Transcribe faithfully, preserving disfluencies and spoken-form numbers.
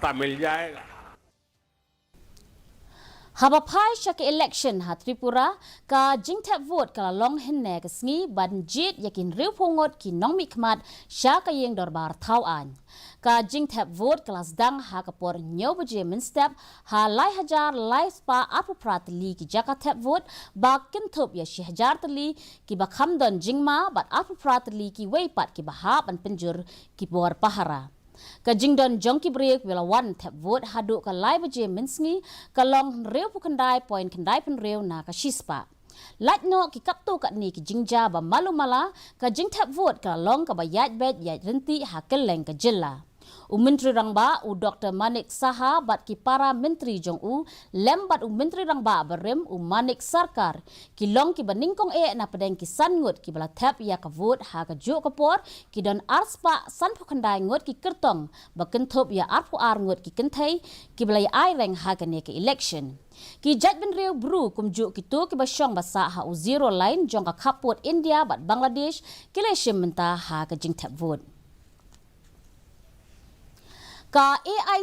तमिल जाएगा। Haba phai sha ka election ha Tripura, ka jingthep vote ka la long hynne ka sngi ban jied ïa ki hynriewphew ngut ki nongmihkhmat sha ka ïing dorbar thaw aiñ. Ka jingthep vote ka la sdang ha ka por hynñiew baje mynstep ha lai hajar lai spah arphew phra tylli ki jaka thep vote, ba kynthup ïa shi hajar tylli kiba kham don jingma bad arphew phra tylli kiwei pat kiba hap ban pynjur ki bor pahara. Ka jingdon jong ki briew kiba la wan thep vote haduh ka lai baje mynsngi ka long hynriewphew khyndai point khyndai phew hynriew na ka shispah. Lait noh ki katto katne ki jingjia ba malu mala, ka jingthep vote ka la long kaba ïaid beit ïaid ryntih ha kylleng ka jylla. U Myntri Rangbah u Doktor Manik Saha bad ki para myntri jong u, lem bad u Myntri Rangbah barim u Manik Sarkar, ki long kiba nyngkong eh na pdeng ki san ngut kiba la thep ïa ka vote ha kajuh ka por, ki don arspah sanphew khyndai ngut ki kyrtong, ba kynthup ïa arphew ar ngut ki kynthei kiba la ïa aireng ha kane ka election. Ki jaitbynriew Bru kumjuh kito kiba shong ba sah ha u zero line jong ka khappud India bad Bangladesh ki la shim mynta ha ka jingthep vote. Ka A I